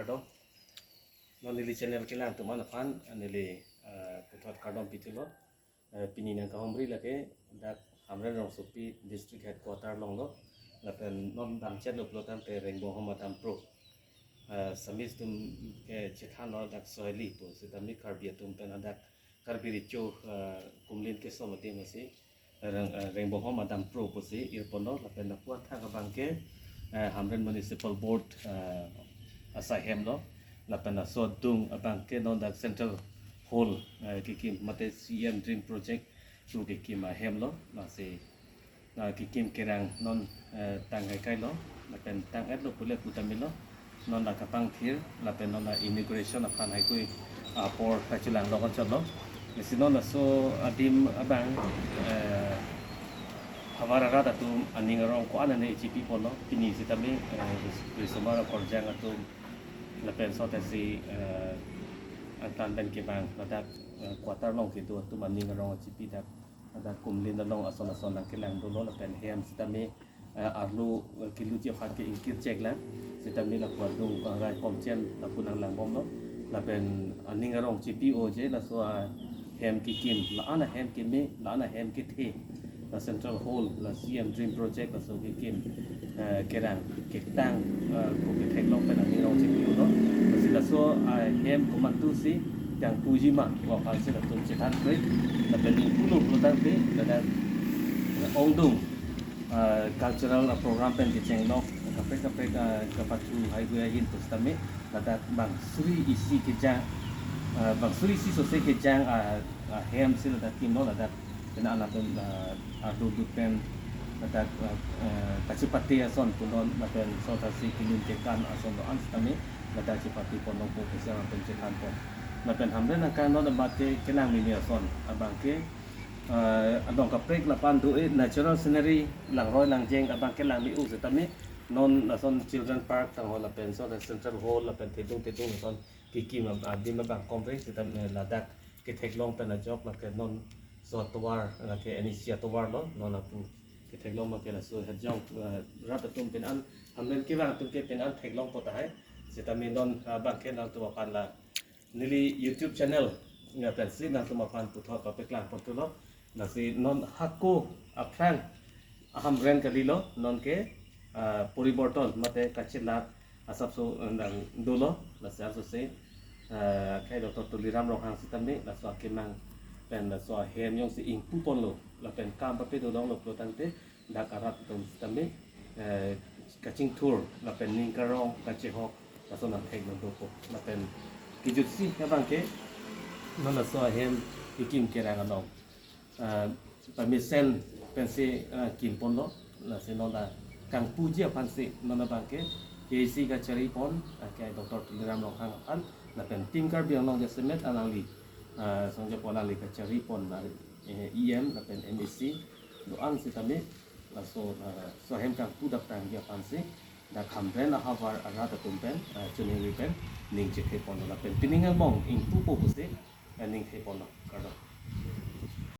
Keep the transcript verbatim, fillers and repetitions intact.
Kardom. Non neli channel kelang atum aphan neli, eh, puthot kardom pithulo. Eh, pini nangkahumri lake dak Hamren rongsopi district headquarter along lo. Lapen non damchetlo pulo tangte Rengbonghom Adampro, eh, Assamese atum ke chethanlo dak Soheli pu, sitame Karbi atum pen hadak Karbi Recho, eh, Kumlin keso mati masi Reng-, eh, Rengbonghom Adampro pusi irponlo. Lapen lapu athak abangke, eh, Hamren Municipal Board, eh, asai hem lo. Lapen laso adung abangke non dak Central Hall, eh, kekim mate C M Dream Project pu kekim ahem lo. Lasi, eh, kekim kerang non, eh, tang kaikai lo. Lapen tang-etlo pule pu tame lo. Non la kapangthir, lapen non la inauguration aphan haihui apor kachelang lo kachot lo. Lasi non laso adim abang, eh, havar arat atum aning arong ko-an ane chipi ponlo. Pini sitame, eh, ris-, risomar akorjang atum lapen sotasi, eh, angtan pen kevang ladak, eh, quarter along kedo atum aning arong chipi dak, ladak Kumlin along ason ason nangkelang dolo. Lapen hem sitame, eh, arlo, eh, kilu chephat ke ingkir chek lang. Sitame lapu adung, eh, rai komchen lapu nanglangbomlo. Lapen aning arong chipi-o je laso ahem kekim, la-an ahem keme, la-an ahem kethe, la Central Hall, la C M Dream Project, laso kekim, eh, kerang ketang, eh, ko ketheklong pen aning arong chipi-o lo. Lasi laso ahem komantusi kangpuji ma pu aphansi latum chethan kre. Lapen ingpulo pulo tangte ladak ongdung, eh, cultural, eh, program pen kecheng lok kaprek kaprek, eh, kapathu haihui ahin pusitame ladak bang suri isi kejang, eh, bang suri isi sose kejang, eh, ahem si ladak kimlo. Ladak kena lapen, eh, ardo dut pen ladak, eh, eh, kachepate ason punon, lapen sotasi kilim kekan ason do-an sitame ladak chepate ponlo pu kesiam lapen chethan pon. Lapen Hamren angkang non abangke kelang meme ason abangke, eh, adong kaprek lapu an do-e natural scenery, langroi langjeng abangke lang me-o sitame non lason Children Park tangho lapen so Central Hall lapen thedung thedung lason kekim ab-, adim abang komre sitame ladak ketheklong pen ajok lake non so atovar lake N E C atovar lo, non lapu ketheklong lake laso hejong, eh, rat atum pen an, Hamren kevang atum ke pen an theklongpo tahai. Sitame non, eh, abangke nangtum aphan la neli YouTube channel lapensi nangtum aphan puthot papeklang pon thulo. Lasi non hako aphrang aHamren kalilo, nonke, ah, poriborton mate kachelak asapso, eh, nang dolo. Lasi asose, ah, akhai Doctor Tuliram Ronghang sitame laso akemang pen laso ahem jongsi ingpu ponlo lapen kam pape dolonglo pulo tangte dak arat atum sitame, eh, kachingthur lapen ning karong kachehok laso nangthek nangdopo. Lapen kejutsi abangke non laso ahem kekim kerang along, eh, pamesen pensi, eh, kim ponlo. Lasi non la kangpuji aphansi non abangke K A C kachari pon, eh, ke Doctor Tuliram Ronghang aphan lapen Team Karbi Anglong jasemet alangli, eh, songjapo alangli kachari pon, eh, E M lapen M A C do-an sitame laso, eh, so ahem kangpu dap tangji aphansi dak Hamren ahavar arat atum pen, eh, choningri pen ning chethe ponlo lapen pining angbong ingpupo pusi, eh, ning the ponlo. Kardom.